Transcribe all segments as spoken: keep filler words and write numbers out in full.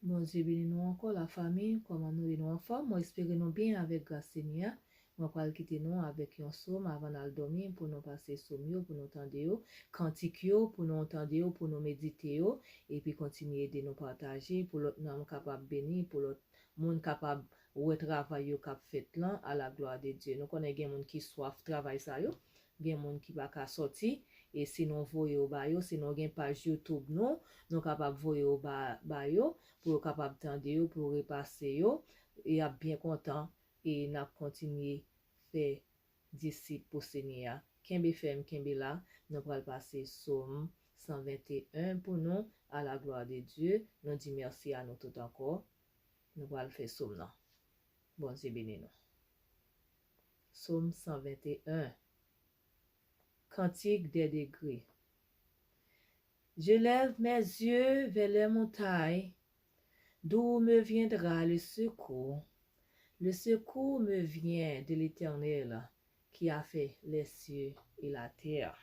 Bondye beni nou ankò, lafanmi. Kòman nou ye? Nou anfòm? Mwen espere nou byen avèk gras Senyè a. Mwen pral kite nou avèk yon sòm avan n al dòmi, pou nou pase sòm yo, pou nou tande yo, kantik yo, pou nou tande yo, pou nou medite yo, epi kontinye ede nou pataje, pou lòt nanm kapab beni, pou lòt moun kapab wè travay yo k ap fèt lan, à la gloire de Dieu. Nou konnen gen moun ki swaf travay sa yo, gen moun ki pa ka sòti, e si nou voye yo ba yo, si nou gen paj YouTube nou, nou kapab voye yo ba, ba yo, pou yo kapab tande yo, pou yo repase yo, e y ap byen kontan, e n ap kontinye fè disip pou Senyè a. Kenbe fèm, kenbe la, nou pral pase sòm san venteyen pou nou, à la gloire de Dieu. Nou di mèsi a nou tout ankò. Nou pral fè sòm nan. Bondye beni nou. Sòm san venteyen. Kantik dè degre. Je lève mes yeux vers les montagnes, d'où me viendra le secours? Le secours me vient de l'Éternel qui a fait les cieux et la terre.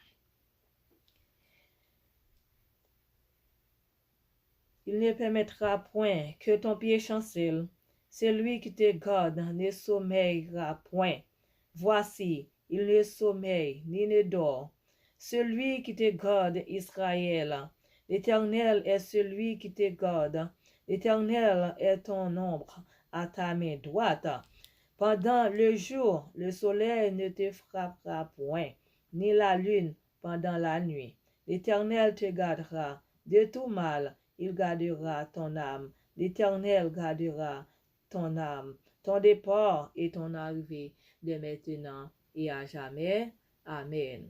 Il ne permettra point que ton pied chancelle. Celui qui te garde ne sommeillera point. Voici, il ne sommeille ni ne dort. Celui qui te garde, Israël, l'Éternel est celui qui te garde. L'Éternel est ton ombre à ta main droite. Pendant le jour, le soleil ne te frappera point, ni la lune pendant la nuit. L'Éternel te gardera de tout mal, il gardera ton âme. L'Éternel gardera ton âme, ton départ et ton arrivée, dès maintenant et à jamais. Amèn.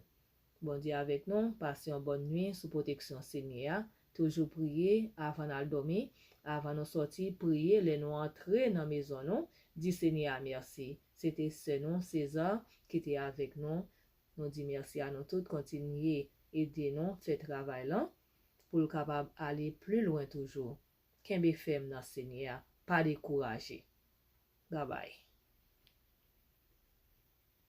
Bondye avèk nou, pase yon bòn nuit sou pwoteksyon Senyè a. Toujou priye avan n al dòmi, avan nou sòti, priye lè nou antre nan mezon nou, di Senyè a mèsi. Se te sè nou, Seza, ki te avèk nou. Nou di mèsi a nou tout, kontinye ede nou fè travay lan pou l kapab ale pli lwen toujou. Kenbe fèm nan Senyè a, pa dekouraje. Babay.